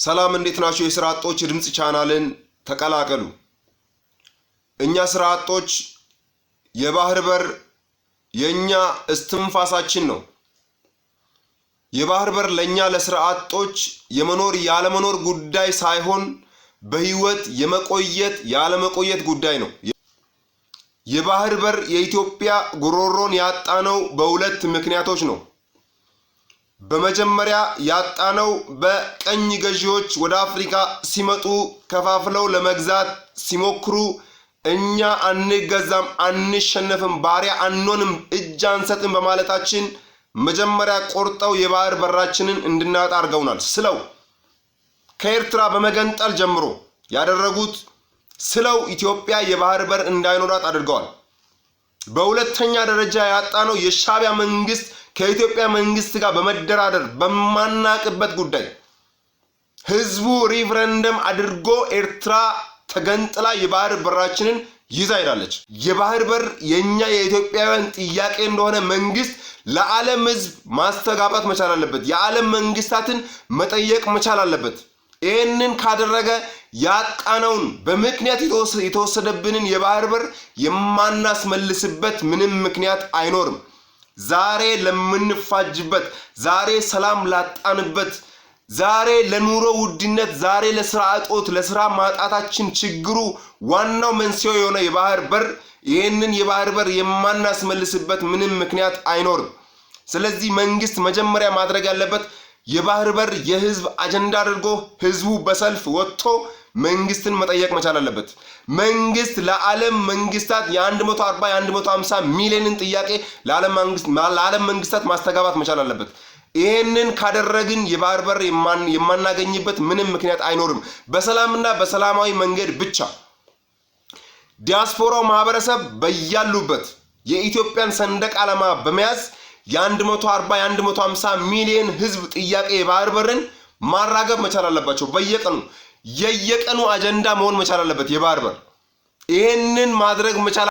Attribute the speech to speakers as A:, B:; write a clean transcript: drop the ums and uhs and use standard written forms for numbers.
A: ሰላም፣ እንዴት ናችሁ? የስራ አጦች ድምፅ ቻናልን ተቀላቀሉ። እኛ ስራ አጦች የባህር በር የእኛ እስትንፋሳችን ነው። የባህር በር ለእኛ ለስራ አጦች የመኖር ያለመኖር ጉዳይ ሳይሆን በህይወት የመቆየት ያለመቆየት ጉዳይ ነው። የባህር በር የኢትዮጵያ ጉሮሮን ያጣነው በሁለት ምክንያቶች ነው። በመጀመሪያ ያጣነው በቀኝ ገዢዎች ወደ አፍሪካ ሲመጡ ከፋፍለው ለመግዛት ሲሞክሩ እኛ አንገዛም፣ አንሸነፍም፣ ባሪያ አንሆንም፣ እጅ አንሰጥም በማለታችን መጀመሪያ ቆርጠው የባህር በራችንን እንድናጣ አድርገውናል። ስለው ከኤርትራ በመገንጠል ጀምሮ ያደረጉት ስለው ኢትዮጵያ የባህር በር እንዳይኖራት አድርገዋል። በሁለተኛ ደረጃ ያጣነው የሻዕቢያ መንግስት ከኢትዮጵያ መንግስት ጋር በመደራደር በማናቅበት ጉዳይ ህዝቡ ሪፍረንደም አድርጎ ኤርትራ ተገንጥላ የባህር በራችንን ይዛ ሄዳለች። የባህር በር የእኛ የኢትዮጵያውያን ጥያቄ እንደሆነ መንግስት ለዓለም ህዝብ ማስተጋባት መቻል አለበት። የዓለም መንግስታትን መጠየቅ መቻል አለበት። ይህንን ካደረገ ያጣነውን በምክንያት የተወሰደብንን የባህር በር የማናስመልስበት ምንም ምክንያት አይኖርም። ዛሬ ለምንፋጅበት፣ ዛሬ ሰላም ላጣንበት፣ ዛሬ ለኑሮ ውድነት፣ ዛሬ ለስራ እጦት፣ ለስራ ማጣታችን ችግሩ ዋናው መንስኤው የሆነ የባህር በር፣ ይህንን የባህር በር የማናስመልስበት ምንም ምክንያት አይኖርም። ስለዚህ መንግስት መጀመሪያ ማድረግ ያለበት የባህር በር የህዝብ አጀንዳ አድርጎ ህዝቡ በሰልፍ ወጥቶ መንግስትን መጠየቅ መቻል አለበት። መንግስት ለዓለም መንግስታት የ140 የ150 ሚሊዮንን ጥያቄ ለዓለም መንግስታት ማስተጋባት መቻል አለበት። ይህንን ካደረግን የባህር በር የማናገኝበት ምንም ምክንያት አይኖርም። በሰላምና በሰላማዊ መንገድ ብቻ ዲያስፖራው ማህበረሰብ በያሉበት የኢትዮጵያን ሰንደቅ ዓላማ በመያዝ የ140 የ150 ሚሊዮን ህዝብ ጥያቄ የባህር በርን ማራገብ መቻል አለባቸው። በየቀኑ የየቀኑ አጀንዳ መሆን መቻል አለበት የባህር በር። ይህንን ማድረግ መቻል